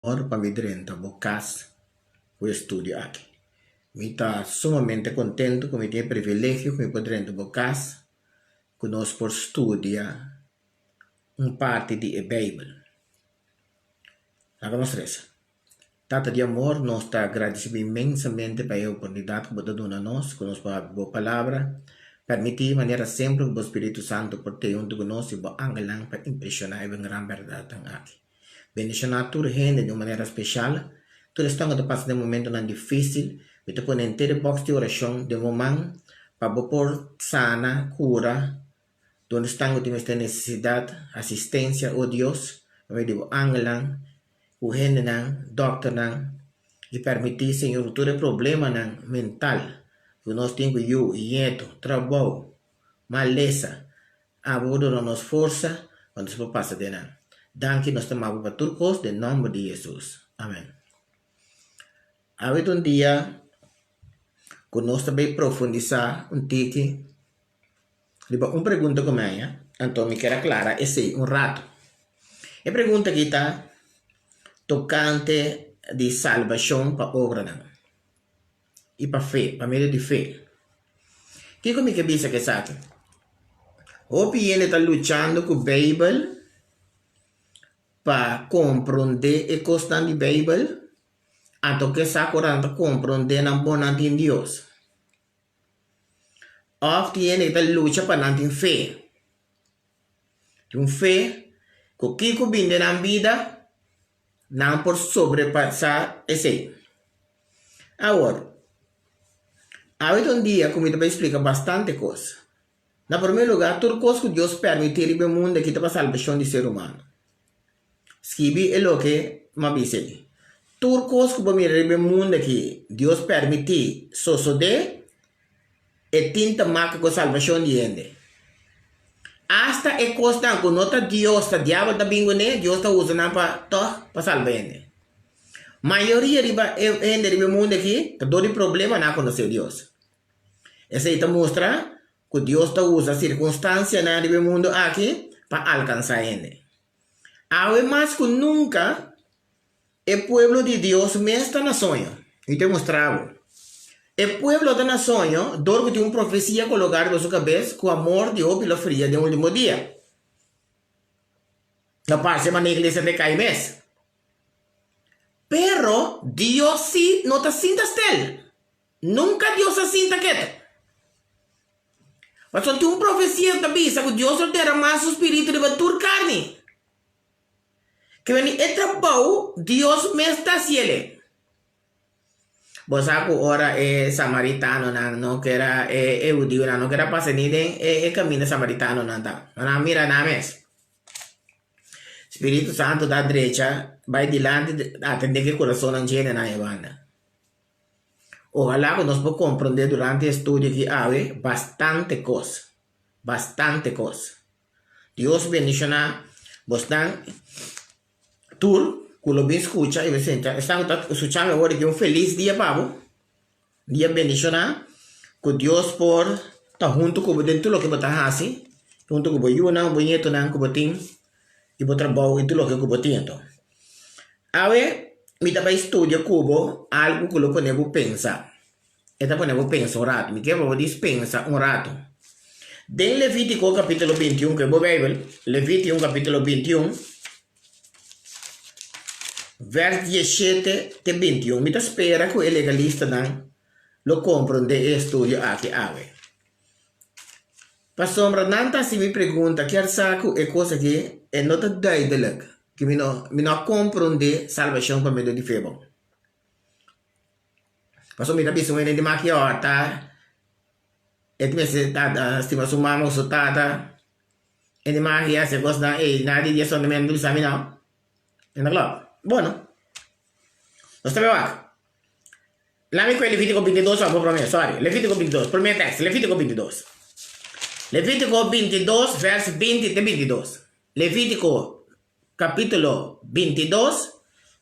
Honor pa mi drenta bo kas ku e studio aki. Mi ta sumamente kontentu ku mi tin e privilegio ku mi por drenta bo kas ku nos por studia un parti di e Beibel. Laga nos resa. Tata di amor, nos ta gradisí bo inmensamente pa e oportunidat ku bo ta duna nos ku nos por habri bo Palabra. Permití manera semper ku bo Spiritu Santu por tei huntu ku nos i bo angelnan pa impreshoná e gran bèrdatnan aki. Bendishoná tur hende di un manera speshal. Tur esnan ku ta pasa den momentunan difísil, mi ta pone henter e bòks di orashon den bo man pa bo por sana, kura, duna esnan ku tin mester nesesidat asistensia, o Dios, pa medio di bo angelnan, ku hendenan, dòkternan, i pèrmití, Señor, ku tur e problemanan mental ku nos tin ku yu, ñetu, trabou, malesa, Abo por duna nos forsa pa nos por pasa den nan. Danki nos ta maba pa tur kos den nomber di Hesus. Amen. Awe ta un dia ku nos ta bay profundisa un tiki riba un pregunta ku mi haña, anto mi kier aklara esei un ratu. E pregunta aki ta tokante di salbashon pa obranan. i pa fe, pa medio di fe. Kiko mi ke bisa ku esaki? Hopi hende ta luchando ku Beibel pa komprondé e kosnan di Beibel, anto ke sa ku ora nan ta komprondé nan bon nan tin Dios. Òf tin hende ku ta lucha pa nan tin fe. Tin un fe ku kiko bin den nan bida, nan por sobrepasá esei. Awor, awe ta un dia ku mi ta bai splika bastante kos. Na promé lugá, tur kos ku Dios pèrmití riba e mundu aki ta pa salbashon di ser humano. Skibi e loke mi a bisa ei. Tur kos ku bo mira riba e mundu aki Dios pèrmití sosodé, e tin ta maka ku salbashon di hende. Asta e kosnan ku no ta Dios, ta diabel ta bin kuné, Dios ta usa nan pa tòg pa salba hende. Mayoria riba e hende riba e mundu aki ta dor di problema nan a konosé Dios. Esei ta mustra ku Dios ta usa sirkunstansianan riba e mundu aki pa alkansá hende. Awe mas ku nunka e pueblo di Dios mes ta na soño. Mi ta mustra bo. E pueblo ta na soño dor ku tin un profesia kologá riba su kabes ku amor di hopi lo fria den ultimo dia. No parse manera iglesia ta kai mes. Pero Dios si no ta sinta stil. Nunka Dios a sinta ketu. Pasobra tin un profesia ku ta bisa ku Dios lo deramá su spiritu riba tur karni. Ke bini e trabou Dios mes ta hasiel e. Bo sa ku ora e samaritanonan no ker a, e hudiunan no ker a pasa ni den e kaminda samaritanonan ta. Nan a mira nan mes. Spiritu Santu ta drecha bai dilanti atendé ku e kurasonnan dje nan e banda. Ohalá ku nos por komprondé durante e estudio aki awe bastante kos, bastante kos. Dios bendishoná bosnan tur ku lo bin skucha i bin sinta. Esnan ku ta skucha mi awor aki un felis dia pa bo, dia bendishoná, ku Dios por ta huntu ku bo den tur loke bo ta hasi, huntu ku bo yunan, bo ñetonan ku bo tin i bo trabou i tur loke ku bo tin anto. Awe mi ta bai studia ku bo algu ku lo pone bo pensa. E ta pone bo pensa un ratu. Mi ke pa bo dispensa un ratu. Den Levítiko kapítulo bintiun, ku e bo Beibel, Levítiko kapítulo bintiun, vèrs dieshete te bintiun. Mi ta spera ku e legalistanan lo komprondé e estudio aki awe. Pasobra nan ta hasi mi pregunta, kier sa ku e kos aki e no ta duidelik, ku mi no mi no a komprondé salbashon pa medio di fe bon. Pasobra mi ta bisa un hende di maki ora e ta mester ta stima su mama ku su tata, e di maki hasi e kosnan ei, nada di esei mi no ta bisa mi no. E no klòp. Bueno, nos ta bai wak. Lami kue Levítiko bintidos abo promé, sorry, Levítiko bintidos, promé tèks, Levítiko bintidos. Levítiko bintidos vèrs binti te bintidos. Levítiko kapítulo bintidos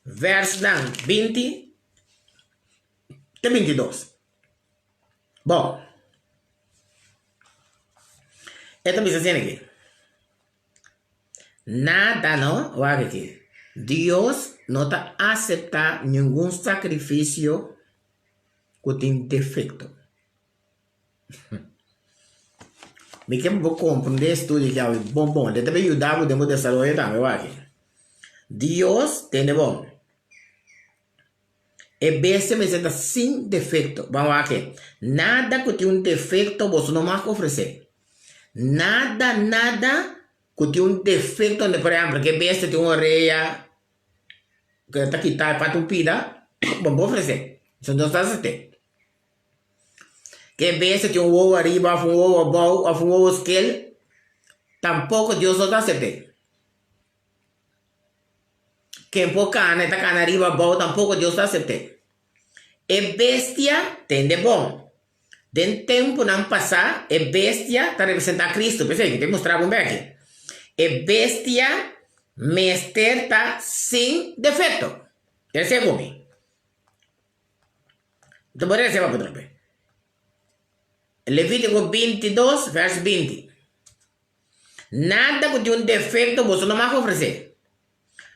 vèrsnan binti te bintidos. Bon, e ta bisa asina aki, Nada no, wak aki, Dios. no ta aseptá ningun sakrifisio ku tin defekto. Mi ke pa bo komprendé e studio aki awe bon bon. E ta bin yuda bo den bo desaroyo tambe wak. Dios tende bon. E bestia mester ta sin defekto. Ban wak. Nada ku tin un defekto boso no mag ofresé. Nada, nada ku tin un defekto. Por ehèmpel, ku e bestia tin un orea ku ta kita e falta un pida, bo no por ofresé. Esei no ta asept'é. Ke bestia tin un wowo ariba of un wowo abou of un wowo skel, tampoko Dios no ta asept'é. Ken por kana e ta kana ariba abou, tampoko Dios ta asept'é. E bestia tende bon. Den tempunan pasá e bestia ta representá Kristu. P'esei mi ta mustra bo un beki. E bestia mester ta sin defekto. Esei ku mi. Ta por resa pa trope. Levítico 22, vers 20. Nada ku tin un defekto boso no mag ofresé,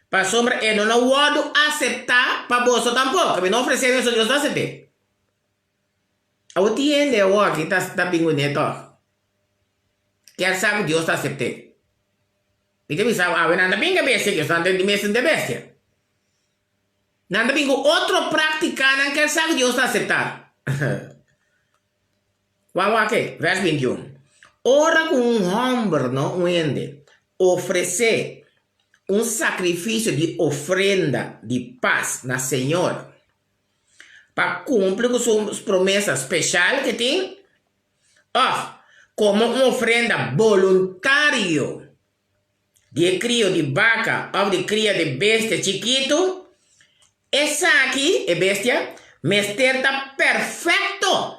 pasobra e no na wòrdu aseptá pa boso tampoko. Mi no ofresé mesun, Dios no asept'é. Awor tin hende awor aki ta ta bin kuné tòg. Kier sa ku Dios ta asept'é. Mi ta bisa bo awe nan ta bin ku e bestia, Dios nan ta di mesun di e bestia. Nan ta bin ku otro práktikanan ku el sa ku Dios ta aseptá. Wak wak e, vèrs 21. Ora ku un hòmber, no un hende, ofresé un sakrifisio di ofrenda di pas na Señor pa kumpli ku su promesa speshal ku e tin, òf komo un ofrenda boluntario, di e krio di baka òf di kria di bestia chikitu, esaki, e bestia, mester ta perfekto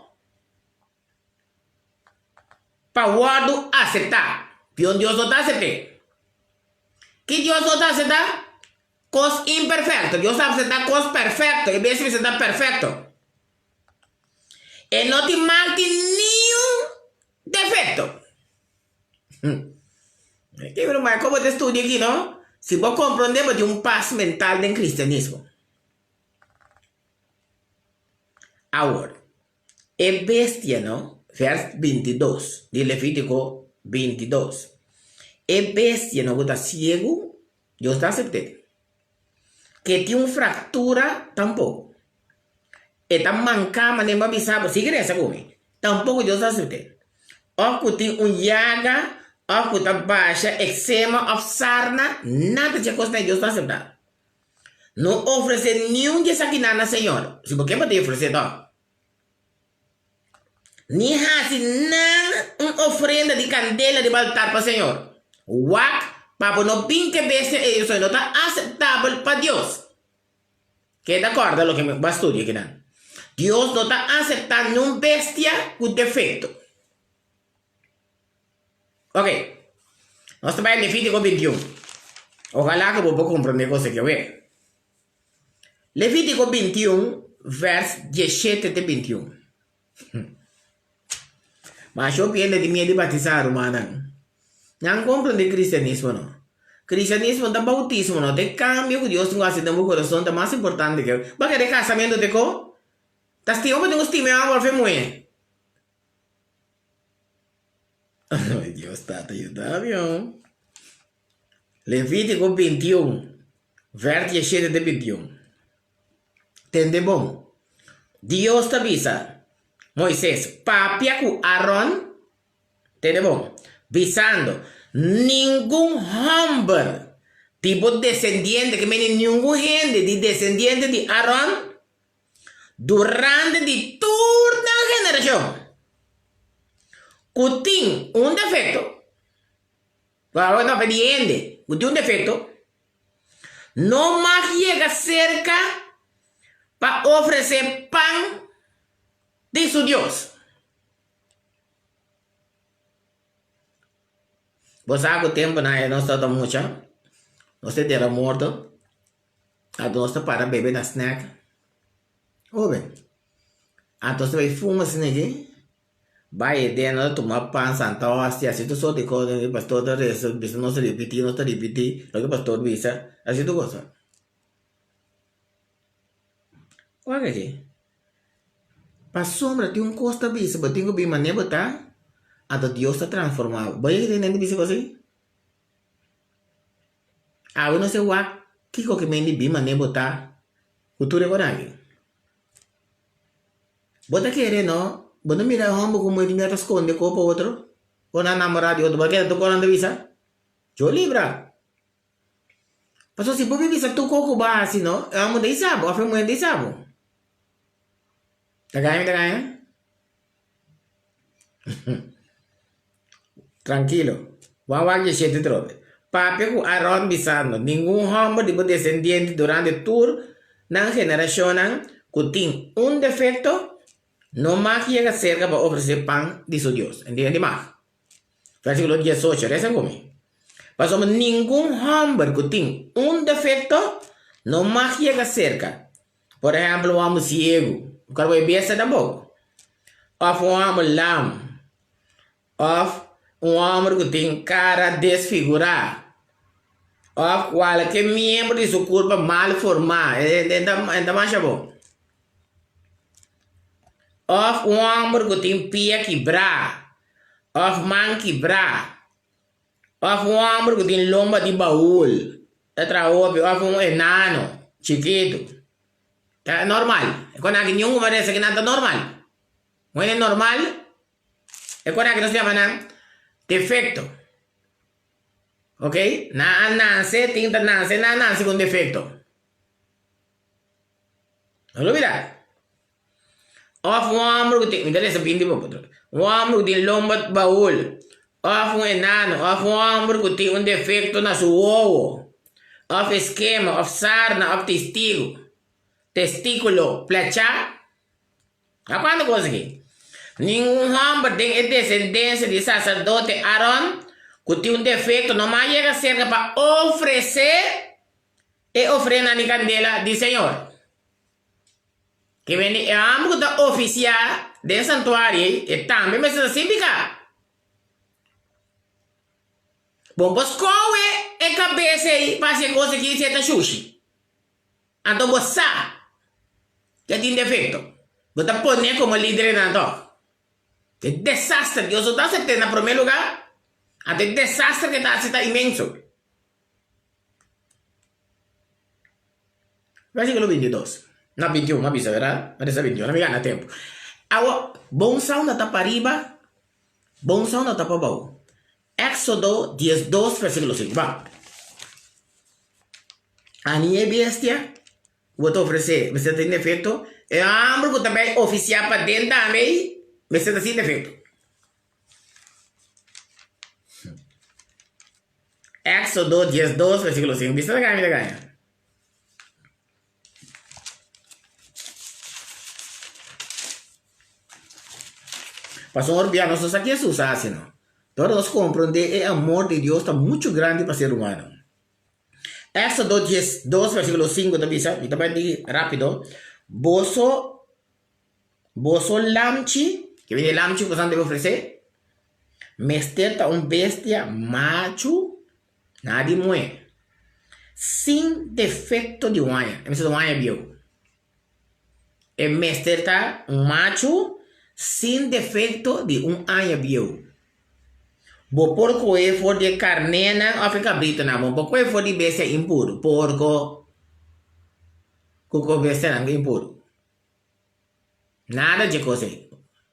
pa wòrdu aseptá. Pion Dios no ta asept'é. Ki Dios no ta aseptá? Kos imperfekto. Dios ta aseptá kos perfekto. E bestia mester ta perfekto. E no tin mag tin niun defekto. Ke broma, kon bo ta studia aki no? Si bo komprondé bo tin un pas mental den kristianismo. Awor, e bestia no, vers 22 di Levítiko 22, e bestia no ku ta siegu, Dios ta asept'é. Ke tin un fraktura tampoko. E ta manká manera bo a bisa bo, sigui resa ku mi. Tampoko Dios ta asept'é. Òf ku tin un yaga, òf ku ta basha eksema òf sarna, nada di e kosnan ei Dios ta aseptá. No ofresé niun di esakinan na Señor. Si bo ke bo ta ofresé tòg. Ni hasi nan un ofrenda di kandela riba altar pa Señor. Wak pa bo no bin ke bestia ei esoi no ta aseptabel pa Dios. Keda kòrda loke mi a studia kinan. Dios no ta aseptá niun bestia ku defekto. Ok, nos ta bai Levítiko 21. Ojalá ku bo por komprondé kos aki awe. Levítiko 21, vèrs 17 te 21. Masha hopi hende tin miedu di batisá, rumannan. Nan komprondé kristianismo no. Kristianismo ta boutismo no, ta e kambio ku Dios tin ku hasi den bo kurason ta mas importante ke. Bo a kere kasamentu te ko? Ta stima bo tin ku stima e hòmber òf e muhé? Ay, Dios Tata yuda mi oh. Levítiko 21, vèrs 17 te 21. Tende bon. Dios ta bisa Moises, Papia ku Aron, tende bon, bisando, Ningun hòmber di bo desendiente, ke mende ningun hende di desendiente di Aron, durante di tur nan generashon, ku tin un defekto, Awor ta pidi hende ku tin un defekto, no mag yega serka pa ofresé pan di su Dios. Bo sa ku tempunan nos tabata mucha, nos ta dera morto, anto nos ta para bebe na snack. Hoben, anto nos ta bai fuma asina aki. Bai e den nos ta tuma pan santa hostia asi tur sort di kos e pastor ta resa bisa nos ripiti nos ta ripiti loke pastor bisa asi tur cosa. Wak aki. Pasobra tin un kos ta bisa bo tin ku bin manera bo ta, anto Dios ta transformá bo. Bo yega tin hende bisa kos aki? Awe nos e wak kiko ke men di bin manera bo ta ku tur e kos aki. Bo ta kere no? Bo no mira e hòmber ku muhé di mira ta skonde kos pa otro? Ora nan namorá di otro, bo ta kere tur kos nan ta bisa? Yo libra! Pasobra si bo bisa tur kos ku bo a hasi no, e hòmber ta bisa bo òf e muhé ta bisa bo. Ta gaña mi ta gaña? Trankilo, bo a wak djeshete trobe. Papia ku Aron bisando, Ningun hòmber di bo desendiente durante tur nan generashonnan ku tin un defekto no mag yega serka pa ofresé pan di su Dios. Entiende mag? Versíkulo diesocho, resa ku mi. Pasobra ningun hòmber ku tin un defekto no mag yega serka. Por ehèmpel, un hòmber siegu, ku ka por bista tampoko, òf un hòmber lam, òf un hòmber ku tin kara desfigurá, òf kualke miembro di su kurpa mal formá, e ta masha bon. Òf un hòmber ku tin pia kibrá, òf man kibrá, òf un hòmber ku tin lomba di baul, ta traha hopi, òf un enano chikitu. Ta normal. E kos aki niun ku parese ku nan ta normal. Un hende normal, e kos aki nos yama nan defekto. Ok, nan a nase, tin ta nase, nan a nase ku un defekto. No lo bira. Òf un hòmber ku tin, mi ta lesa binti poko otro. Un hòmber ku tin lomba baul, òf un enano, òf un hòmber ku tin un defekto na su wowo, òf eskema, òf sarna, òf testigu, testíkulo plachá. A kuantu kos aki? Ningun hòmber den e desendensia di saserdote Aron ku tin un defekto no mag yega serka pa ofresé e ofrenda di kandela di Señor. Ke bende e hòmber ku ta ofisiá den santuario ei, e tambe mester ta sin piká. Bo por skohe e kabes ei pa hasi e kos aki si e ta shushi. Anto bo sa ku e tin defekto. Bo ta pon'é komo lider einan tòg. E desaster, Dios no ta asept'é na promé lugá, anto e desaster ku e ta hasi ta inmenso. Versículo 22. No, 21, a bisa, verdad? A bisa 21, mi gana tempo. Awa, bon sauna ta pa riba, bon sauna ta pa bou. Éxodo 12, versículo 5. Ba. Ani e bestia ku bo ta ofresé mester ta sin defekto, e hòmber ku ta bai ofisiá paden tambe mester ta sin defekto. Éxodo 12, versículo 5. Bisa ta gaña, mi ta gaña. Pasobra bia nos no sa ki Hesus a hasi no. Ora nos komprondé e amor di Dios ta muchu grandi pa ser humano. Éxodo 12, versículo 5 ta bisa, mi ta bai di rápido, boso Boso lamchi, ke bini lamchi ku boso debe ofresé, mester ta un bestia machu, nada di muhé, sin defekto di un aña. E mester ta un aña bieu. E mester ta un machu sin defekto di un aña bieu. Bo por kohe for di e karnénan òf e kabritonan. Bo por kohe for di bestia impuru, porko ku ku bestianan impuru. Nada dje kos ei.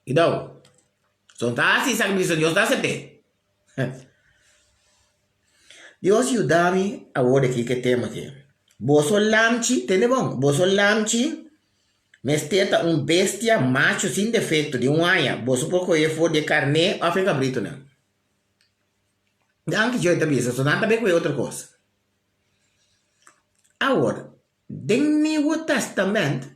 Idou. So ta hasi sakrifisio Dios ta asept'é. Dios yuda mi awor aki ku e tema aki. Boso lamchi, tende bon, boso lamchi mester ta un bestia machu sin defekto di un aña. Boso por kohe for di e karné òf e kabritonan. Danki Joy ta bisa, so nan ta bay kohe otro kos. Awor, Den Nieuwe Testament,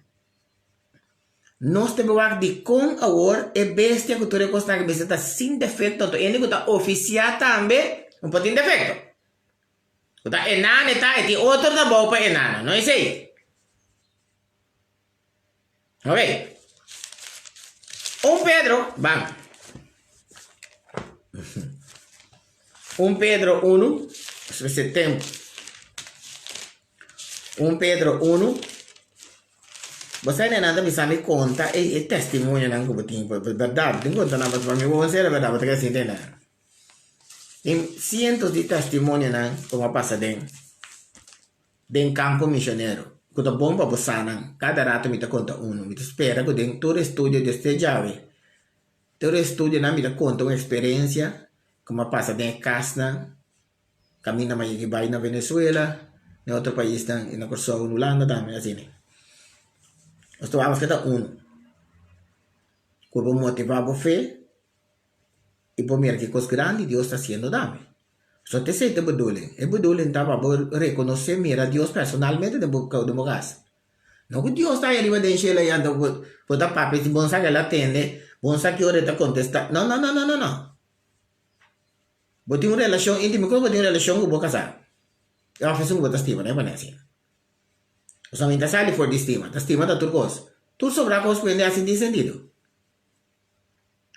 nos ta wak dikon awor e bestia ku tur e kosnan aki mester ta sin defekto, anto hende ku ta ofisiá tambe no por tin defekto. Ku ta enano e ta, e tin otro trabou pa enano, no esei? Ok. Un Pedro, ban. Un Pedro unu, esei tempu. Un Pedro unu. Bo sa nan ta bisa mi konta e e testimonionan ku bo tin por bèrdat bo tin konta nan pasobra mi bo sera bèrdat bo ta keda sinti nan. Tin sientos di testimonionan ku a pasa den den kampo misionero ku ta bon pa bo sa nan. Kada rato mi ta konta unu. Mi ta spera ku den tur estudio desde djawe tur estudionan mi ta konta un eksperensia ku mi a pasa den e kasnan. Kaminda mi a yega bai na Venezuela, na otro paisnan, i na Kòrsou, na Hulanda tambe asina. Nos ta wak ta unu ku por motivá bo fe i por mira ki kos grandi Dios ta hasiendo tambe. So ta esei ta e bedoeling. E bedoeling ta pa bo rekonosé, mira Dios personalmente den bo den bo kas. No ku Dios ta ariba den shelu ei anto bo ta papia si bo no sa ke el a tende, bo no sa ki ora e ta kontestá. No, no, no, no, no, no. Bo tin un relashon íntimo, kon bo tin un relashon ku bo kasá? Òf esun ku bo ta stima, no e manera asina. Pasobra mi ta sali for di stima, ta stima ta tur kos. Tur sobrá kos ku hende hasi tin sentido.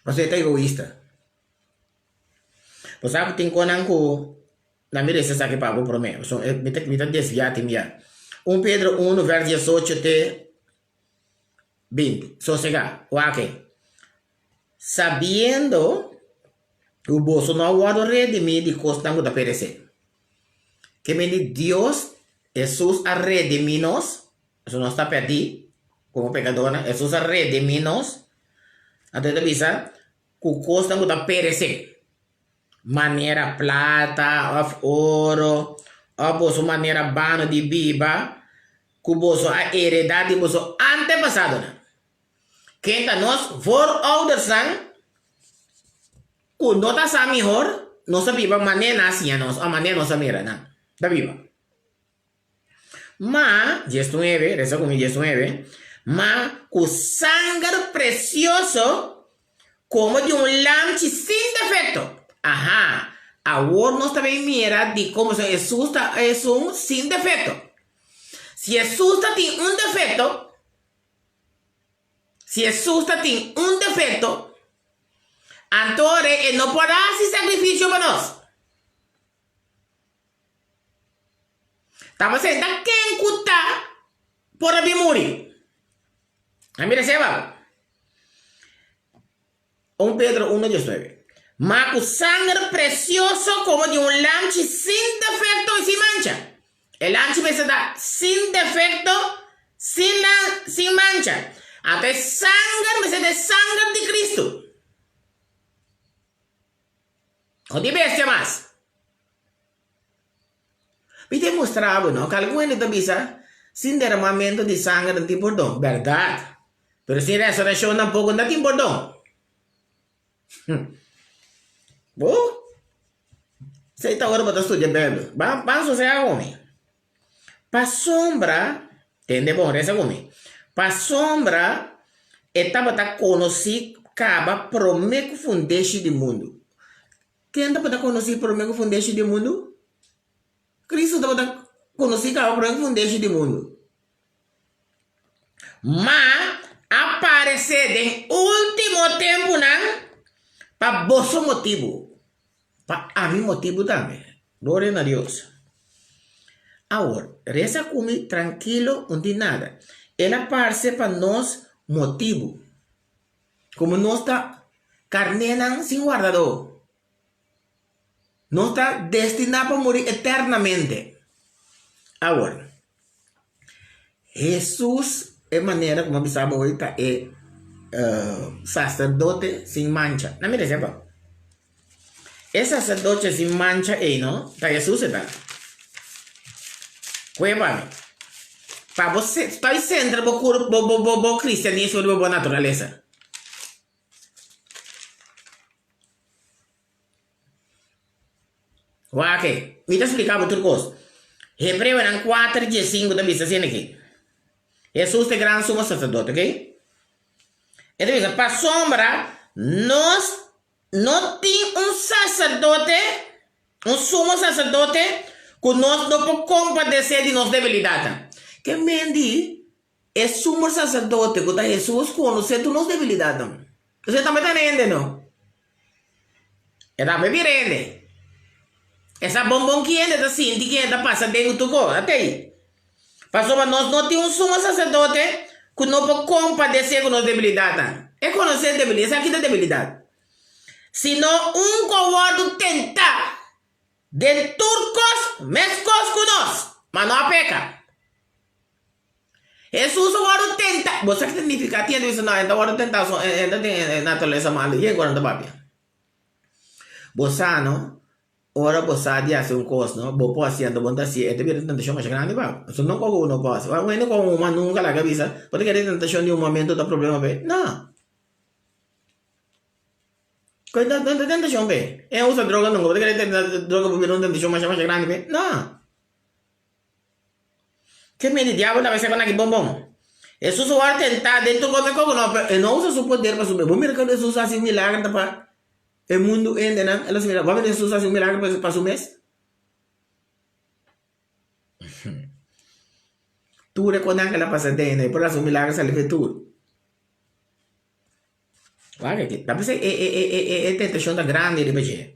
Pasobra e ta egoista. Bo sa ku tin konan ku nan mi resa esaki pa bo promé, pasobra mi ta mi ta desviá tin bia. Un Pedro unu vèrs diesocho te 20. Sosegá, wak. Sabiendo ku boso no a wòrdu redimí di kosnan ku ta peresé. Ke mindi Dios, Hesus a redimí nos, pasobra nos ta pèrdí komo pekadornan, Hesus a redimí nos, anto e ta bisa ku kosnan ku ta peresé, manera plata òf oro òf boso manera bano di biba ku boso a heredá di boso antepasadonan. Ken ta nos vooroudersnan ku no ta sa mihor, nos a biba manera nan a siña nos òf manera nos a mira nan ta biba. Ma, diesnuebe, resa ku mi, diesnuebe, ma ku sanger presioso komo di un lamchi sin defekto. Aha, awor nos ta bin mira di komo Hesus ta esun sin defekto. Si Hesus ta tin un defekto, Si Hesus ta tin un defekto, anto ora e no por hasi sakrifisio pa nos. Tabata senta ken ku ta por a bin muri. A mira esei abaho. Un Pedro uno diesnuebe. Ma ku sanger presioso komo di un lamchi sin defekto i sin mancha. E lamchi mester ta sin defekto, sin sin mancha. Anto e sanger mester ta e sanger di Kristu. No di bestia mas. Mi ta mustra bo no, ku algun hende ta bisa, sin deramamentu di sanger no tin pordon. Bèrdat. Pero sin resurèkshon tampoko no ta tin pordon. Bo? Esei ta ora bo ta studia Beibel. Ban, ban sosegá ku mi. Pasobra, tende bon, resa ku mi. Pasobra e tabata konosí kaba promé ku fundeshi di mundu. Ken tabata konosí promé ku fundeshi di mundu? Kristu tabata konosí kaba promé ku fundeshi di mundu. Ma a paresé den último tempunan pa boso motibu, pa ami motibu tambe. Gloria na Dios. Awor, resa ku mi trankilo, un tin nada. El a parse pa nos motibu. Komo nos ta karnénan sin wardadó, nos ta destiná pa muri eternamente. Awor, Hesus, e manera ku mi a bisa bo hoy, ta e saserdote sin mancha. Na mira esei. E saserdote sin mancha ei no, ta Hesus e ta. Koe pa mi. Pa bo ta sentra bo kur bo bo bo bo kristianismo riba bo naturalesa. Wak, mi ta splika bo tur kos. Hebreonan kuater diesinku ta bisa asina aki. Hesus ta e gran sumo saserdote, ok? E ta bisa, Pasobra nos no tin un saserdote, un sumo saserdote, ku nos no por kompadesé di nos debilidatnan. Ke men di e sumo saserdote ku ta Hesus konosé tur nos debilidatnan? Esei tambe ta hende, no? E tambe bira hende. E sa bon bon ki hende ta sinti, ki hende ta pasa den ku tur kos. Atei. Pasobra nos no tin un sumo saserdote. ku no por kompadesé ku nos debilidatnan. E konosé debilidat, esaki ta debilidat. Sino un ku a wòrdu tentá den tur kos meskos ku nos, ma no a peka. Hesus a wòrdu tentá. Bo sa ki ta nifiká? Tin hende bisa, No, e ta wòrdu tentá, so e ta tin naturalesa malu. Yen ku nan ta papia? Bo sa no, ora bo sa di hasi un kos no, bo por hasi anto bo no ta hasié, e ta bira un tentashon masha grandi pa bo. Pasobra no koko ku no por hasi. Ora un hende ku a huma nunka laga bisa, bo ta kere e tentashon di humamentu ta problema p'e? No. Ku e no ta tentashon p'e. E a usa droga nunka, bo ta kere droga por bira un tentashon masha masha grandi p'e? No. Ke medi diabel ta mester konaki bon bon. Hesus a wòrdu tentá den tur kos koko no, pero e no usa su poder pa su mes. Bo mira kende Hesus hasi un milager ta pa e mundu hendenan el hasi milager. Bo a mira Hesus hasi un milager pa su mes? Tur e konan ke el a pasa den e por hasi un milager sali fe tur. Wak aki, ta p'esei e e e e e tentashon ta grandi riba dje.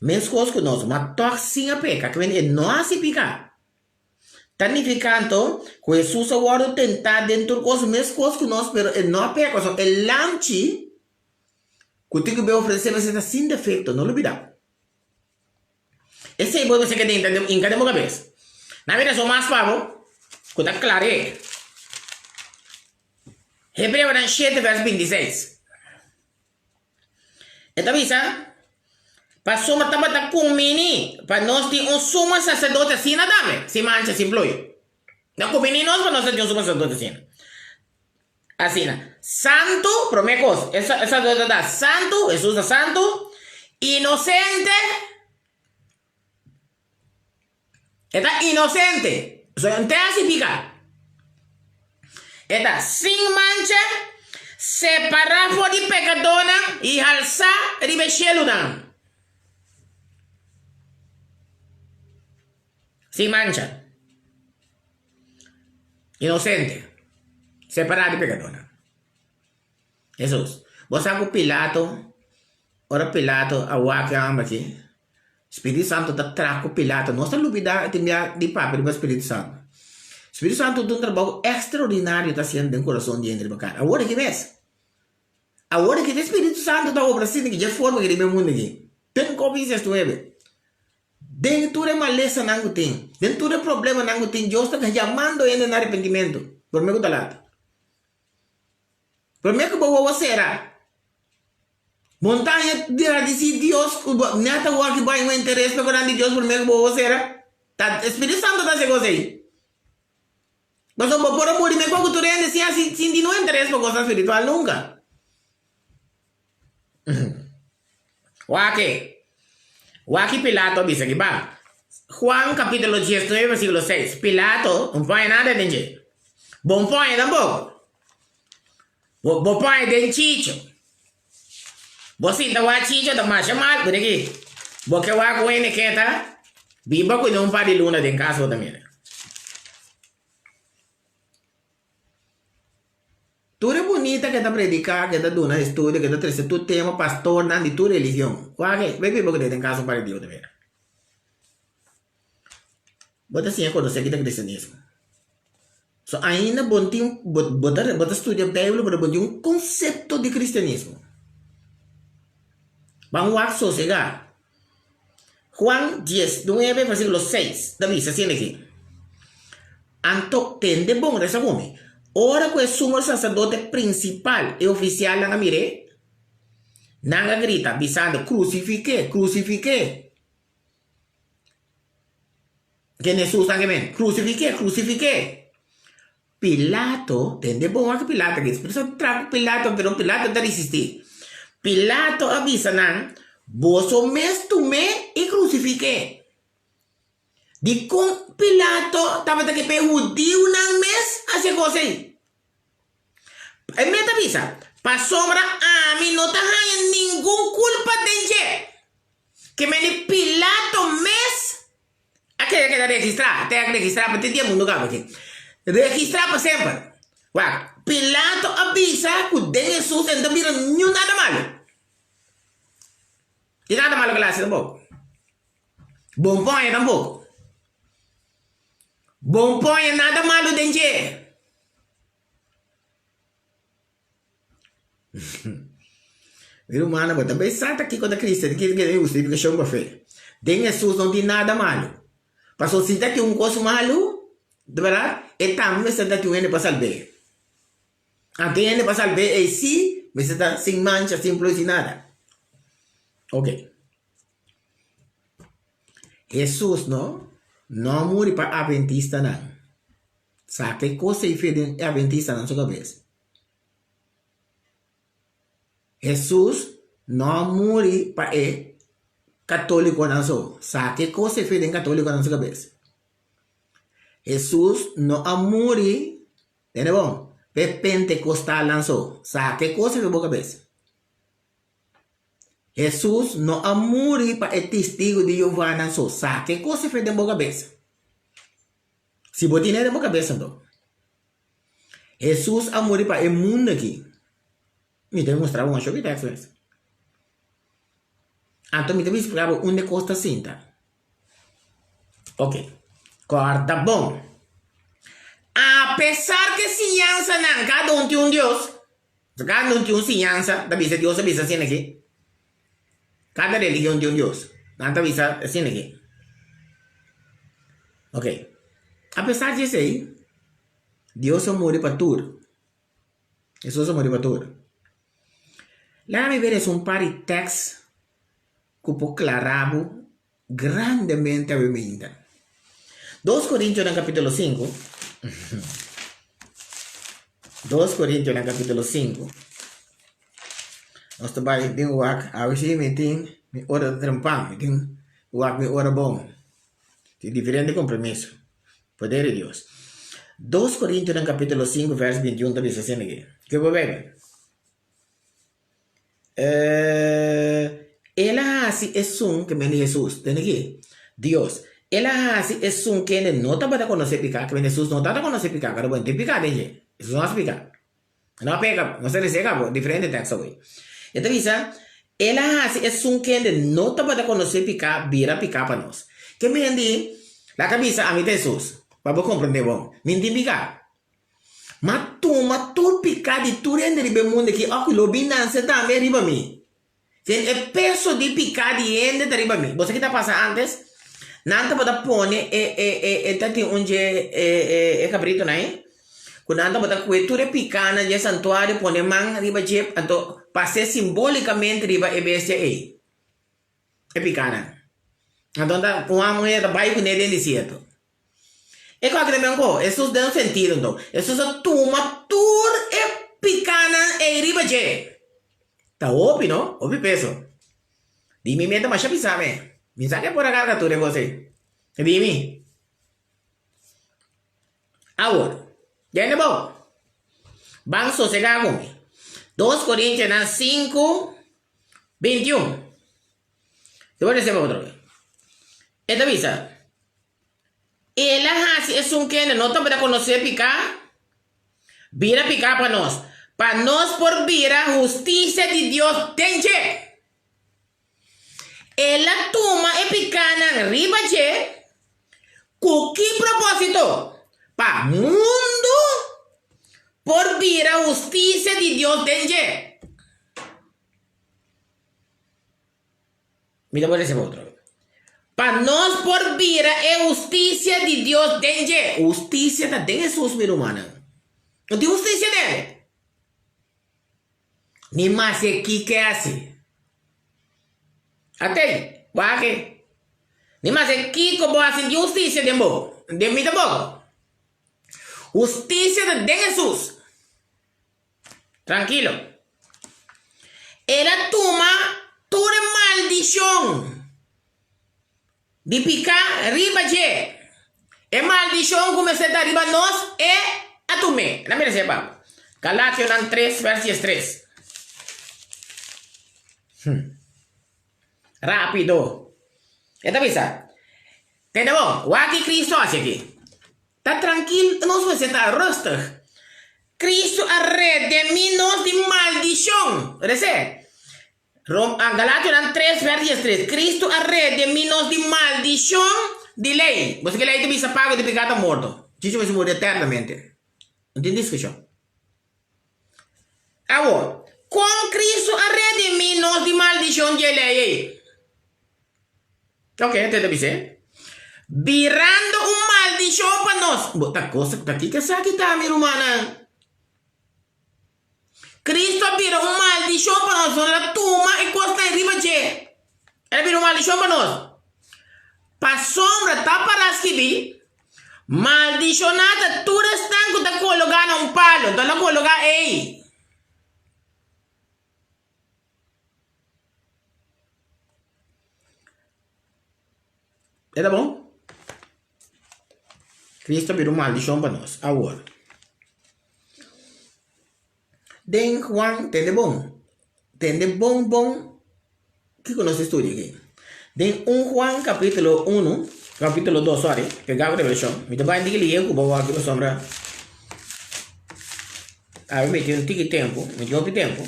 Meskos ku nos, ma tòg sin a peka, ke e no hasi piká. Ta nifiká anto ku Hesus a wòrdu tentá den tur kos meskos ku nos, pero e no a peka. Pasobra e lamchi ku tin ku bin ofresé mester ta sin defekto, no lubidá. Esei bo mester keda hinka den bo kabes. Nan mira so mas pa bo ku ta klar'é. Hebreonan shete vèrs bintiseis. E ta bisa, Pasobra tabata kumini pa nos tin un sumo saserdote asina tambe, sin mancha, sin ployo. Ta kumini nos pa nos ta tin un sumo saserdote asina. Asina. Santu, promé kos, e saserdote ta santu, Hesus ta santu, inosente, e ta inosente, so e no ta hasi pika. E ta sin mancha, separá for di pekadónan i halsá riba e shelunan. Sin mancha. Inosente. Separá di pekadónan. Hesus. Bo sa ku Pilato, ora Pilato a wak e hòmber aki, Spiritu Santu ta traha ku Pilato. Nos ta lubidá tin bia di papia riba Spiritu Santu. Spiritu Santu ta un trabou ekstraordinario ta hasiendo den kurason di hende riba kara. Awor aki mes. Awor aki te Spiritu Santu ta obra asina ki dje forma ki riba e mundu aki. Ten kopi diesnuebe. Den tur e malesanan ku tin, den tur e problemanan ku tin, Dios ta yamando hende na arepentimentu. Promé ku ta lat. Promé ku bo wowo sera. Montaña gradisí Dios ku bo nèt awor ki bo hay un interes pa konan di Dios promé ku bo wowo sera. Ta Spiritu Santu ta hasi kos ei. Pasobra bo por a muri mekor ku tur hende sin hasi sin tin un interes pa kosnan spiritual nunka. Wak-e. Wak-e Pilato a bisa ki ba. Juan capítulo 19 versículo 6. Pilato no pone nada den dje. Bo no pone tampoco. Bo, bo pone den Chicho. Bo sinta wak Chicho ta masha mal. Mira aki. Bo ke wak un hende keta biba ku un par di luna den kas bo ta mira. Tur e bunita ke ta prediká, ke ta duna estudio, ke ta trese tur tema, pastornan di tur religion. Wak e, bai biba ku den kas un par di dia bo ta mira. Bo ta siña konosé kita kristianismo. So ainda bo no tin, bo bo ta bo ta studia Beibel pero bo no tin un konsepto di kristianismo. Ban wak sosegá. Juan 19 versíkulo 6 ta bisa asina aki, Anto tende bon, resa ku mi, ora ku e sumo saserdote prinsipal i ofisialnan a mir'é, nan a grita, bisando, Krusifik'é! Krusifik'é! Ken Hesus nan ke men? Krusifik'é! Krusifik'é! Pilato, tende bon wak Pilato a bisa, pero tra ku Pilato, pero Pilato ta risistí. Pilato a bisa nan, Boso mes tum'é i krusifik'é. Dikon Pilato tabata ke pa e hudiunan mes hasi e kos ei? E mes ta bisa, Pasobra ami no ta haña ningun kulpa den dje. Ke mende Pilato mes A keda keda registrá, te a registrá pa te dia mundu kaba aki. Registrá pa semper. Wak, Pilato a bisa ku den Hesus e no ta bira niun nada malu. Tin nada malu ku el a hasi tampoko. Bon poña tampoko. Bon poña nada malu den dje. Mi rumannan, bo ta bay sa ta kiko ta Cristian, kiko ta hustifikashon pa fe. Den Hesus no tin nada malu. Pasobra si ta tin un kos malu, di bèrdat, e tambe mester ta tin un hende pa salb'é. Anto e hende pa salb'é ei sí mester ta sin mancha, sin ploi, sin nada. Ok. Hesus no, no a muri pa adventistanan. Saka e kos ei fe den e adventistanan su kabes. Hesus no a muri pa e katólikonan so. Sa ke kos e fe den katólikonan su kabes. Hesus no a muri, tende bon, pa e pentekostalnan so. Sa ke kos e fe bo kabes. Hesus no a muri pa e Testigu di Jehovanan so. Sa ke kos e fe den bo kabes. Si bo tine den bo kabes anto. Hesus a muri pa e mundu aki. Mi ta mustra bo un shoki tekst mes. Anto mi ta bin splika bo unda e kos ta sinta. Ok, kòrda bon. Apesar ku e siñansanan kada un tin un Dios, kada un tin un siñansa, ta bisa Dios a bisa asina aki. Kada religion tin un Dios. Nan ta bisa asina aki. Ok, apesar di esei, Dios a muri pa tur. Hesus a muri pa tur. Laga mi bira es un par di tèks ku por klará bo grandemente awe mainta. Dos Korintionan kapítulo sinku. Dos Korintionan kapítulo sinku. Nos ta bai den wak, awe si mi tin mi ora ta trempan, mi tin wak mi ora bon. Tin diferente kompromiso. Poder di Dios. Dos Korintionan kapítulo sinku vèrs bintiun ta bisa asina aki. Ke bo bebe? El a hasi esun ke mende Hesus, tende aki, Dios, El a hasi esun kende no tabata konosé piká, ke mende Hesus no tabata konosé piká, pero bo no tin piká den dje, Hesus no hasi piká, e no a peka, nos ta lesa e kabo diferente teksto awor. E ta bisa, El a hasi esun kende no tabata konosé piká bira piká pa nos. Ke mende, laga bisa ami ta Hesus, pa bo komprendé bon, mi no tin piká. Ma tuma tur piká di tur hende riba e mundu aki, òf lo bin nanse tambe riba mi. Ten e peso di piká di hende ta riba mi. Bo sa ki ta pasa ántes? Nan tabata pone e e e e ta tin un dje e e e kabritonan ei, ku nan tabata kue tur e pikánan dje santuario pone man riba dje, anto pas'é simbólikamente riba e bestia ei, e pikánan. Anto ta un muhé ta bai kuné den desierto. E kòke ta ben Hesus den un sentido anto. Hesus a tuma tur e pikánan ei riba dje. Ta hopi no, hopi peso. Di mi meta masha pisá me. Mi sa ke por a karga tur e kos ei. Di mi. Awor, tende bon. Ban sosegá ku mi. Dos Korintionan sinku, 21. Te por lesa otro be. E ta bisa, El a hasi esun kende no tabata konosé piká, bira piká pa nos, pa nos por bira hustisia di Dios den dje. El a tuma e pikánan riba dje, ku ki propósito? Pa mundu por bira hustisia di Dios den dje. Mi ta por lesa pa otro. Pa nos por bira e hustisia di Dios den dje. Hustisia ta den Hesus, mi rumannan. No tin hustisia den el. Ni maske kiko hasi. Atei, wak. Ni maske kiko bo hasi, no tin hustisia den bo. Den mi tampoko. Hustisia ta den Hesus. Trankilo. El a tuma tur e maldishon di piká riba dje. E maldishon ku mester ta riba nos, e a tum'é. Na mira esei pa Galationan tres vèrs diestres. Rápido. E ta bisa, Tende bon, wak ki Kristu a hasi aki. Ta trankil, nos mester ta rustig. Kristu a redemí nos di maldishon. Resé. Rom, Galationan tres vèrs diestres. Kristu a redemí nos di maldishon di lei. Bo sa ki lei ta bisa pago di piká ta morto. Chichi mester muri eternamente. No tin diskushon. Awor, ku Kon Kristu a redimí nos di maldishon di e lei ei? Oke, te ta bis'é. Birando un maldishon pa nos. Bo ta kos, ta kiko esaki ta, mi rumannan? Kristu a bira un maldishon pa nos, el a tuma e kosnan riba dje. El a bira un maldishon pa nos. Pasobra ta pará skibí, Maldishoná ta tur esnan ku ta kologá na un palu. Nton el a kologá ei. E ta bon? Cristo a bira un maldicion pa nos. Awor, den Juan, tende bon, tende bon bon kiko nos ta studia aki. Den un Juan capítulo uno, capítulo dos, sorry, pegá ku Revelacion. Mi ta bai un tiki lihe ku bo aki pasobra awe mi tin un tiki tempu, mi tin hopi tempu.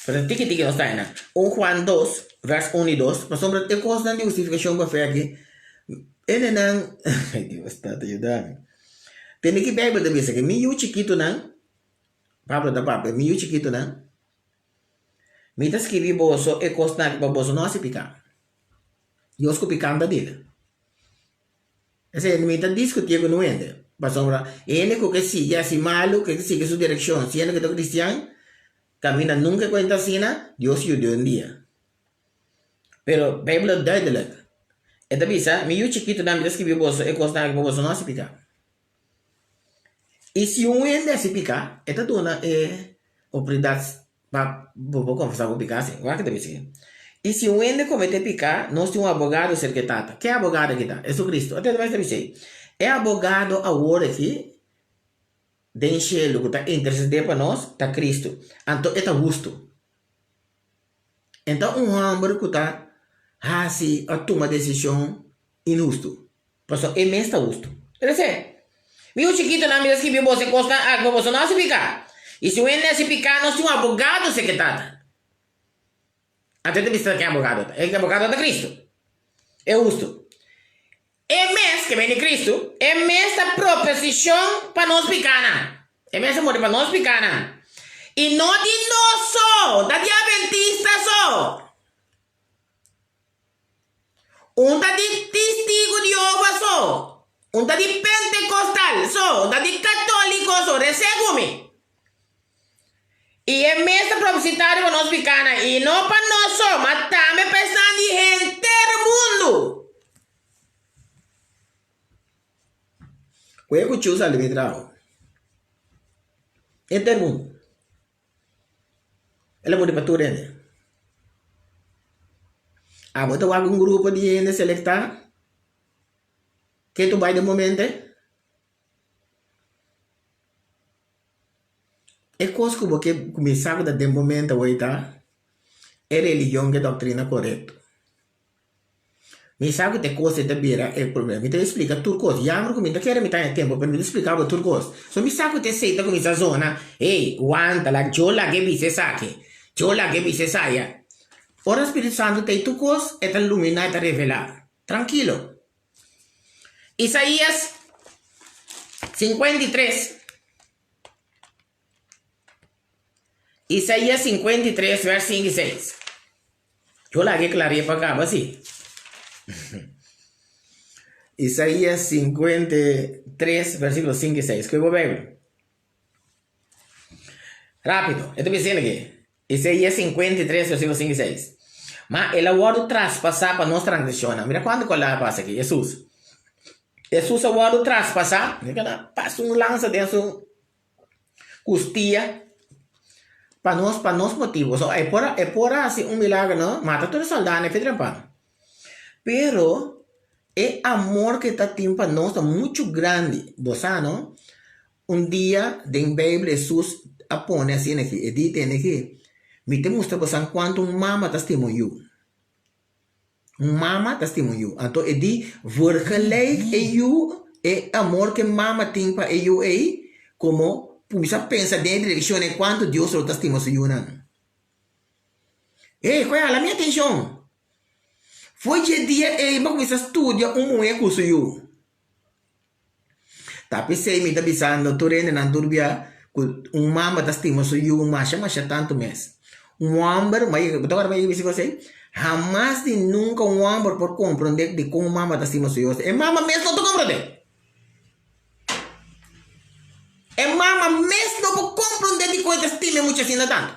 Pero tiki tiki nos ta haña. Un Juan dos, vers un i dos, pasobra e kosnan di hustifikashon pa fe aki, hendenan, ay Dios Tata yuda mi. Tende ki Beibel ta bisa ke mi yu chikitunan, Pablo ta papia, mi yu chikitunan, mi ta skibi boso e kosnan aki pa boso no hasi piká. Dios ku piká no ta dil. Esei mi ta diskutié ku un hende, pasobra e hende ku ke sigui hasi malu, ku ke sigui su direkshon, siendo ku ta kristian, kaminda nunka e kuenta asina, Dios yud'é un dia. Pero Beibel ta duidelik. E ta bisa, Mi yu chikitunan, mi ta skibi boso e kosnan aki pa boso no hasi piká. I si un hende hasi piká, e ta duna e oportunidat Pa bo por konfesá bo piká, sí. Wak ta bisa aki. I si un hende kometé piká, nos tin un abogado serka e Tata. Ke abogado aki ta? Jesucristo. Ota ta bisa ei. E abogado awor aki den shelu ku ta intersedé pa nos ta Cristo. Anto e ta hustu. E ta un hòmber ku ta hasi òf tuma desishon inhustu. Pasobra e mes ta hustu. Trese. Mi yu chikitonan, mi ta skibi boso e kosnan aki pa boso no hasi piká. I si un hende hasi piká, nos tin un abogado serka e Tata. Anto e ta bisa ken abogado ta. E abogado ta Kristu, e hustu. E mes, ke bini Kristu, e mes ta proposishon pa nos pikánan. E mes a muri pa nos pikánan. I no di nos so, ta di Adventista so. Un ta di Tistigu di Jehová so, un ta di Pentekostal so, un ta di Katóliko so, resé ku mi. I e mes ta propositá riba nos pikánan, i no pa nos so, ma tambe pa esnan di henter mundu. Ku e kuchú sali mi traho. Henter mundu. El a muri pa tur hende. Abo ta wak un grupo di hende selektá ke tu bai den momente? E kos ku bo ke kuminsá ku ta den bo mente awor ta e religion ku e doktrina korekto. Mi sa ku ta e kos ei ta bira e problema. Mi ta splika tur kos. Jammer ku mi ta kere mi ta haña tempu, pero mi ta splika bo tur kos. So mi sa ku ta esei ta kuminsá zona, Hey, wanta la, yo laga e bisa esaki, yo laga e bisa esaya. Ora Spiritu Santu ta ei tur kos, e ta luminá, e ta revelá. Trankilo. Isaías 53. Isaías 53 vers 5 i 6. Yo laga e klaria pa kaba si. Isaías 53 versíkulo 5 i 6. Koe bo Bijbel. Rápido. E ta bisa aki. Isaías 53 versíkulo 5 i 6. Ma el a wòrdu traspasá pa nos transgreshonnan. Mira kuantu kos a pasa aki. Hesus. Hesus a wòrdu traspasá. Mira pasa un lansa den su kustia pa nos pa nos motibu. So e por a e por a hasi un milagro no, mata tur e sòldánan e fe trempan. Pero e amor ke ta tin pa nos ta muchu grandi. Bo sa no, un dia den Beibel Hesus a pone asina aki, e di tende aki, Mi ta mustra bosan kuantu un mama ta stima un yu. Un mama ta stima un yu. Anto e di vergelijk e yu, e amor ku e mama tin pa e yu ei, komo kuminsá pensa den e direkshon ei kuantu Dios lo ta stima su yunan. Ey, koe hala mi atenshon. Fo'i dje dia ei bo a kuminsá studia un muhé ku su yu. Ta p'esei mi ta bisando tur hendenan tur bia. Ku un mama ta stima su yu masha masha tantu mes. Un hòmber, bo ta kòrda mi a bisa kos ei? Hamas di nunka un hòmber por komprondé dikon un mama ta stima su yu. E mama mes no ta komprondé. E mama mes no por komprondé dikon e ta stima e mucha asina tantu.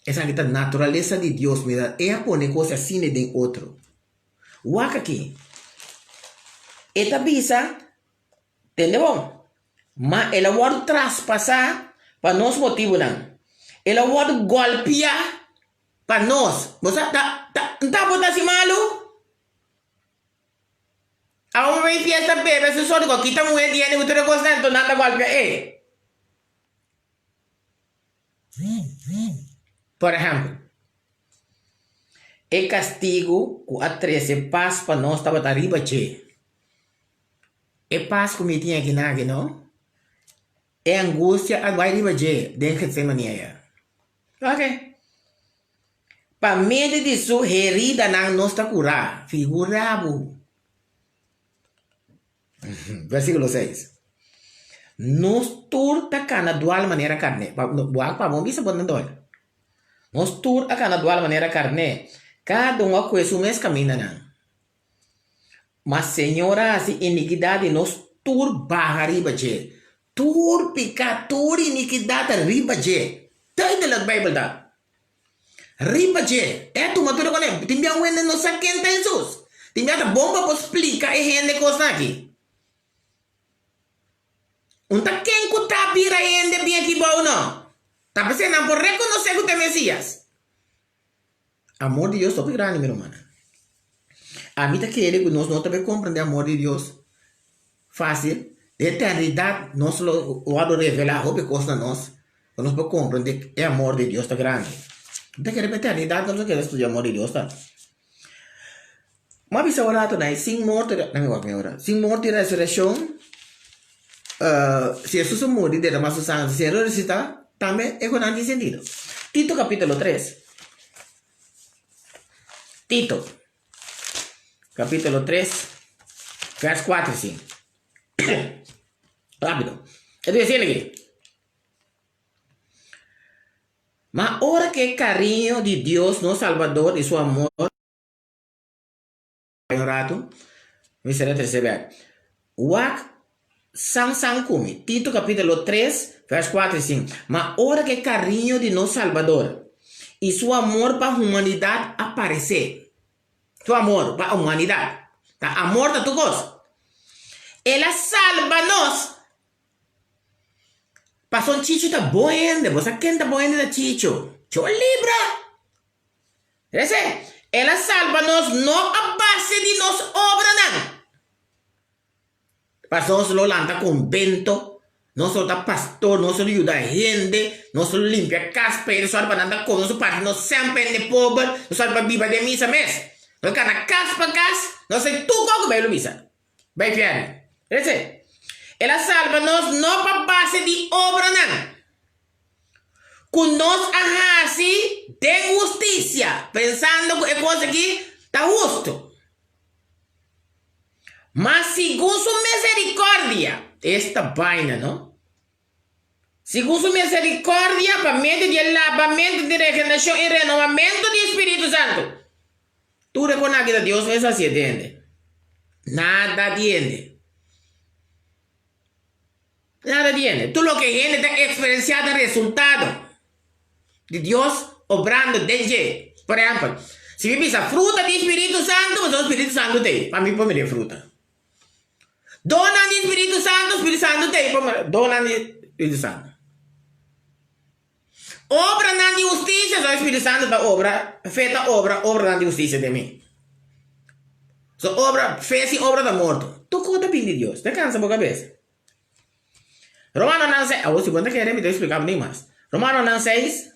Esaki ta naturalesa di Dios, mira, e a pone kos asina den otro. Wak aki. E ta bisa, tende bon, ma el a wòrdu traspasá pa nos motibunan, el a wòrdu gòlpiá pa nos. Bo sa, ta, ta, nta bo ta hasi malu? Awe bo bai fiesta bebe su sorto ku kita muhé diende ku tur e kosnan, enton nan ta gòlpia e. Por ehèmpel, e kastigu ku a trese pas pa nos tabata riba dje. E pas ku mi tin akinan aki no, e angustia a bai riba dje den Getsemaní aya. Oke. Pa medio di su heridanan nos ta kurá. Figurá bo. Versíkulo seis, Nos tur ta kana dual manera karné. Wak pa bo bisa bo ta dol. Nos tur a kana dual manera karné, kada un a kue su mes kamindanan. Ma Señor a hasi inikidat di nos tur baha riba dje. Tur piká, tur inikidat ta riba dje. Duidelijk Bijbel ta. Riba dje, e a tuma tur e kone. Tin bia un hende no sa ken ta Hesus. Tin bia ta bon pa bo splika e hende kosnan aki. Un ta ken ku ta bira hende bien aki bou no. Ta p'esei nan por rekonosé ku ta e Mesias. Amor di Dios ta hopi grandi, mi rumannan. Ami ta kere ku nos no ta bay komprendé amor di Dios fásil. Den eternidat nos lo wòrdu revelá hopi kos na nos pa nos por komprendé e amor di Dios ta grandi. Mi ta kere pa eternidat nos a keda studia amor di Dios ta. Mi a bisa un rato na e sin morto, mi wak mi ora, sin morto i resurekshon, si Hesus a muri derama su sangre, si e resusitá, tambe e ku nan tin sentido. Tito kapítulo tres. Tito kapítulo tres, vèrs kuater i sinku. Rápido. E ta disiendo aki. Ma ora ku e kariño di Dios nos Salbador i su amor. Un ratu, mi sera trese bek. Wak san san ku mi. Tito kapítulo tres, vèrs kuater i sinku. Ma ora ku e kariño di nos Salbador i su amor pa humanidat a paresé, su amor pa humanidat, ta amor ta tur kos, el a salba nos. Pasobra Chicho ta bon hende. Bo sa ken ta bon hende ta Chicho. Cho libra! Rese, El a salba nos no a base di nos obranan. Pasobra nos lo lanta konbento, nos lo ta pastor, nos lo yuda hende, nos lo limpia kas pa hende, sòru pa nan ta kome, nos lo parti nos sèn pa hende pober, nos sòru pa biba den misa mes. Nos kana kas pa kas, nos hasi tur kos ku Beibel bisa. Bai fièrnu. Rese, El a salba nos no pa base di obranan. Ku nos a hasi den hustisia, pensando ku e kos aki ta hustu. Ma segun su miserikòrdia, esta baina no, segun su miserikòrdia pa medio di e labamentu di regenerashon i renovamentu di e Spiritu Santu. Tur e konaki ta Dios mes hasi e hende. Nada di hende. Nada di hende. Tur loke hende ta eksperensiá ta resultado di Dios obrando den dje. Por ehèmpel, si mi bisa fruta di Spiritu Santu, pasobra Spiritu Santu ta ei pa mi por mira e fruta. Donnan di Spiritu Santu, Spiritu Santu ta ei pa mira donnan di Spiritu Santu. Obranan di hustisia, so Spiritu Santu ta obra, fe ta obra obranan di hustisia den mi. So obra, fe sin obra ta morto. Tur kos ta bin di Dios, ta kansa bo kabes. Romanonan seis, awor si bo no ta kere mi ta explica bo ni mas. Romanonan seis,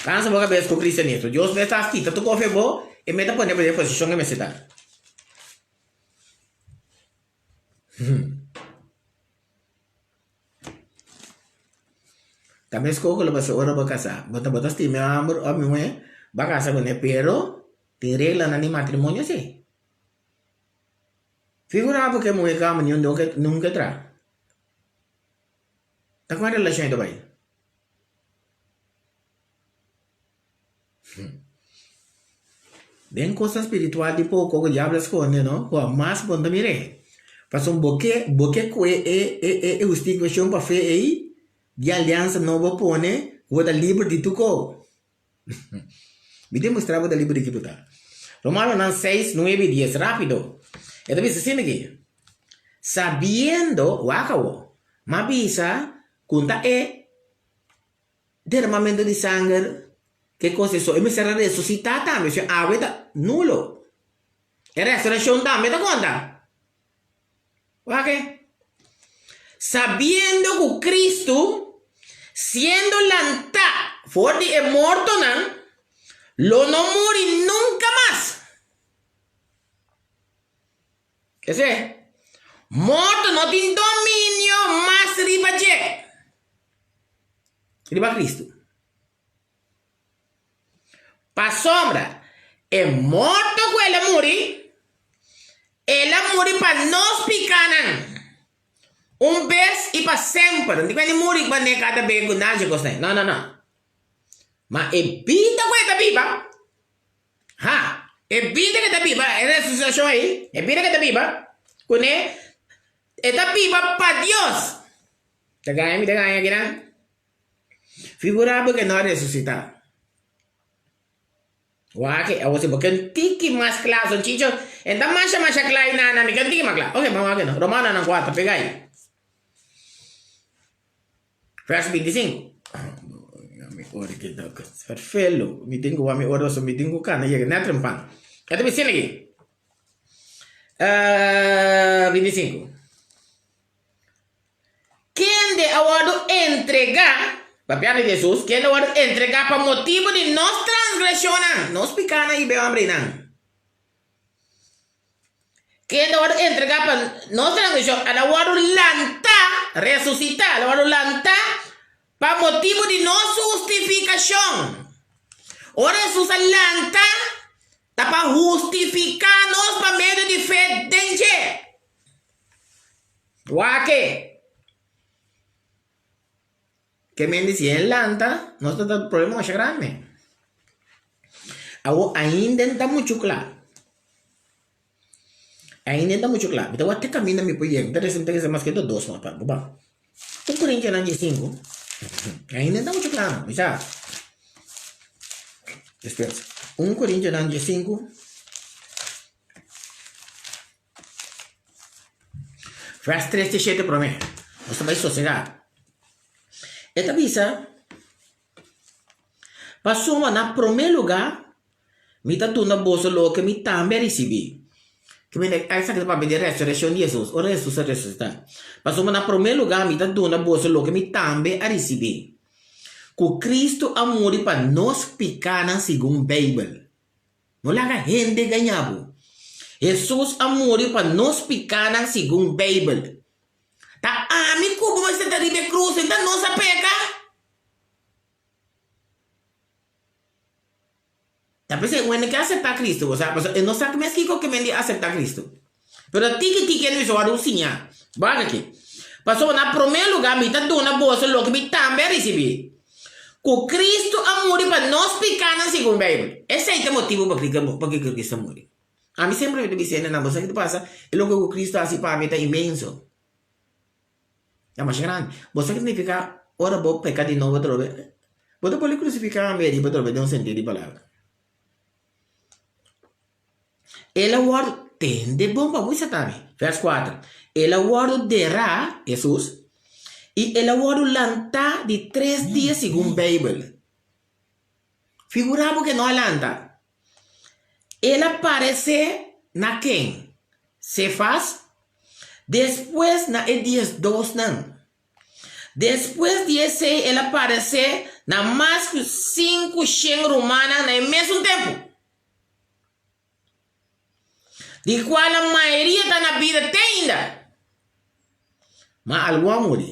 kansa bo kabes ku cristianismo. Dios mes ta kita tur kos fe bo, e mes ta pone bo den e posishon ke mester ta. Ta meskos ku lo pasa ora bo kasá. Bo ta bo ta stima e hòmber òf mi muhé, bo a kasa kuné, pero tin reglanan di matrimonio sí. Figurá bo ku e muhé kamba niun don ke nunka e traha. Ta kon e relashon ei ta bai? Den kosnan spiritual di poko ku diablo a skonde no, ku hamas bo no ta mir'é. Pasobra bo ke bo ke kue e e e hustifikashon pa fe ei di aliansa nobo pone ku bo ta liber di tur kos. Mi demostrá bo ta liber di ki bo ta. Romanonan seis, nuebe i dies, rápido. E ta bisa asina aki, Sabiendo, wak awor, m'a bisa ku ta e derramamentu di sanger ke kos esou, e mester a resusitá tambe, si awe ta nulo. E resureshon tambe ta konta. Wak e. Sabiendo ku Kristu, siendo lantá for di e mortonan, lo no muri nunka mas. Esei, morto no tin dominio mas riba dje, riba Kristu. Pasobra e morto ku el a muri, el a muri pa nos pikánan, un bes i pa semper. No tin ku hende muri pa ne kada bes ku nan haci kosnan. No, no, no. Ma e bida ku e ta biba, ha, e bida ku e ta biba, e resusitashon ei, e bida ku e ta biba kuné, e ta biba pa Dios. Ta gaña mi ta gaña akinan? Figurá bo ke no a resusitá. Wak, awor si bo ke un tiki mas kla, son chicho, e ta masha masha kla i nana, mi ke un tiki mas kla. Ok, ban wak no. Romanonan kuater, pega ai. Vers 25. Mi ora ke ta ferfelo. Mi tin ku wak mi ora, so mi tin ku kana yega nèt trempan. E ta bisa aki. 25. Kende a wòrdu entregá, papiando di Hesus, kende a wòrdu entregá pa motibu di nos transgreshonnan, nos pikánan i beombrenan. Kende a wòrdu entregá pa nos transgreshon, el a wòrdu lantá, resusitá, el a wòrdu lantá pa motibu di nos hustifikashon. Ora Hesus a lanta, ta pa hustifiká nos pa medio di fe den dje. Wak-e! Ke men di si e lanta, nos ta ta problema masha grandi. Awor ainda no ta muchu kla. Ainda no ta muchu kla. Mi ta wak te kaminda mi por yega. Mi ta resa, mi ta resa maske ta dos mas pa bo ban. Un Korintionan diesinku, ainda no ta muchu kla no, mi sa. Despues, un Korintionan diesinku. Vers tres te shete promé. Nos ta bai sosegá. E ta bisa, Pasobra na promé lugá mi ta duna boso loke mi tambe a risibí. Ke mende esaki ta papia di resurekshon di Hesus, ora Hesus a resusitá. Pasobra na promé lugá mi ta duna boso loke mi tambe a risibí, ku Kristu a muri pa nos pikánan segun Beibel. No laga hende gaña bo. Hesus a muri pa nos pikánan segun Beibel. Ta ami ku bo mester ta riba e krus, enta nos a peka? Ta p'esei un hende ke aseptá Kristu, bo sa, pasobra e no sa mes kiko ke men di aseptá Kristu. Pero tiki tiki e mester wòrdu siña. Wak aki. Pasobra na promé lugá mi ta duna boso loke mi tambe a risibí, ku Kristu a muri pa nos pikánan segun Beibel. Esei ta e motibu pakiko Kristu a muri. Ami semper mi ta bisa hendenan, bo sa ki ta pasa? E loke ku Kristu a hasi pa mi ta inmenso. Ta masha grandi. Bo sa ki signifiká ora bo peka di nobo atrobe? Bo ta poli krusifiká ami ariba atrobe den un sentido di palabra. El a wòrdu, tende bon pa bo bisa tambe, vèrs kuater, El a wòrdu derá, Hesus, i el a wòrdu lantá di tres dia segun Beibel. Figurá bo ke no a lanta. El a paresé na ken? Sefas, despues na e diesdosnan. Despues di esei el a paresé na mas ku sinkushen rumannan na e mesun tempu. Di cual la mayoria ta na bida te ainda, ma algun a muri.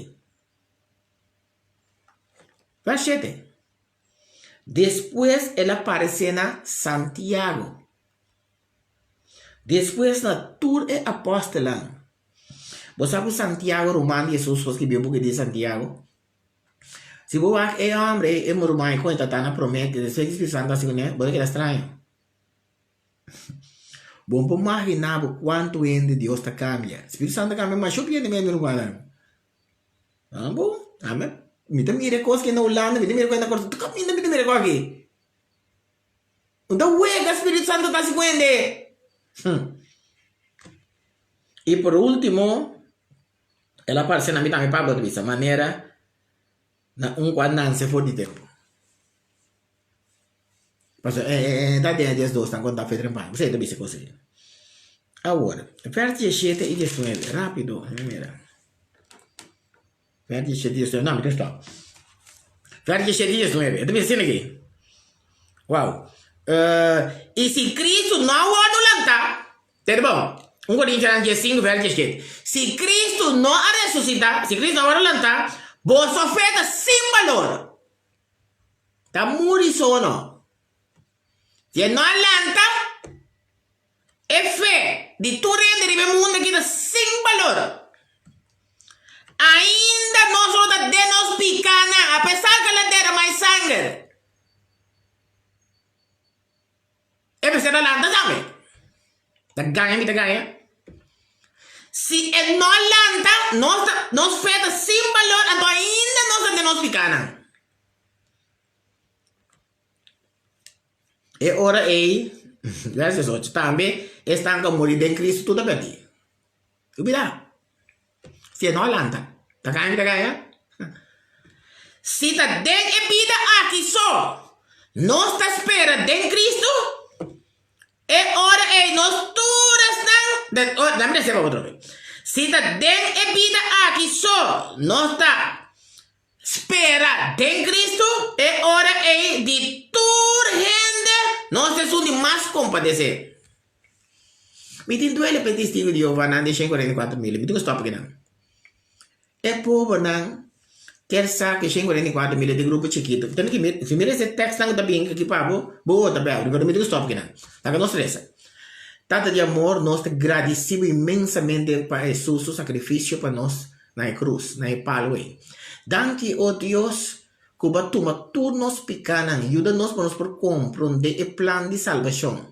Vers shete, Despues el a parece na Santiago, despues na tur e apostelnan. Bo sa cu Santiago, ruman di Jesus, por scribi e buki di Santiago? Si bo wak e hombre ei, e ruman ei kon e ta ta na promé, despues di Spiritu Santu hasi kuné, bo ta keda straño. Bo no por maginá bo kuantu hende Dios ta kambia. Spiritu Santu ta kambia masha hopi hende mi rumannan. Amo, ami, mi ta mira e kos ki na Hulanda, mi ta mira e kos na Kòrsou, tur kaminda mi ta mira e kos aki. Un ta wega Spiritu Santu ta hasi ku hende. I por último, el a parse na mi tambe, Pablo ta bisa, manera na un ku a nanse for di tempu. Pasobra e ta den e diesdos nan konta fe trempan, p'esei e ta bisa e kos ei. Awor, vèrs diesshete i diesnuebe, rápido, mi mira. Vèrs diesshete i diesnuebe, no, mi ta stòp. Vèrs diesshete i diesnuebe, e ta bisa asina aki. Wou. I si Kristu no a wòrdu lantá, tende bon, un Korintianan diesinku vèrs diesshete, si Kristu no a resusitá, si Kristu no a wòrdu lantá, boso fe ta sin balor. Ta muri so no. Si e no a lanta, e fe di tur hende riba e mundu aki ta sin balor. Ainda nos lo ta den nos pikánan, apesar ku el a derama e sanger. E mester ta lanta tambe. Ta gaña mi ta gaña. Si e no lanta, nos ta, nos fe ta sin balor, anto ainda nos ta den nos pikánan. E ora ei, verso ocho, tambe esnan ku a muri den Kristu tur ta pèrdí. Ubidá. Si e no a lanta, ta gaña mi ta gaña? Si ta den e bida aki so nos ta spera den Kristu, e ora ei nos tur esnan, dame ta seba otro bes. Si ta den e bida aki so nos ta Spera den Cristo, e ora ei di tur hende nos ta esun di mas kompadesé. Mi tin duele pa e Testigo di Jehovanan di 144 mil. Mi tin ku stòp akinan. E pobernan kier sa ku e 144 mil e di grupo chikitu. Tene ki mira, si mira ese tèkstnan ku ta bin aki pa bo, bo ta bèbri, pero mi tin ku stòp akinan. Laga nos resa. Tata di amor, nos ta gradisí bo inmensamente pa Hesus su sakrifisio pa nos na e krus, na e palu ei. Danki, o Dios, ku bo a tuma tur nos pikánan. Yuda nos pa nos por komprondé e plan di salbashon.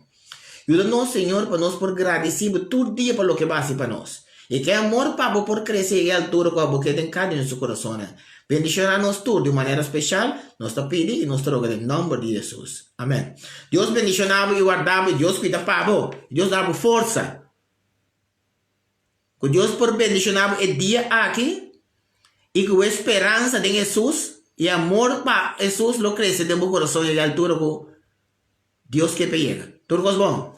Yuda nos, Señor, pa nos por gradisí bo tur dia pa loke bo a hasi pa nos. I ku e amor pa bo por krese yega e altura ku abo ke den kada un di su korasonnan. Bendishoná nos tur di un manera speshal, nos ta pidi i nos ta roga den nòmber di Hesus. Amèn. Dios bendishoná bo i warda bo, i Dios kuida pa bo, i Dios da bo forsa. Ku Dios por bendishoná bo e dia aki i ku e speransa den Hesus i amor pa Hesus lo krese den bo kurason yega e altura ku Dios ke pa yega. Tur kos bon.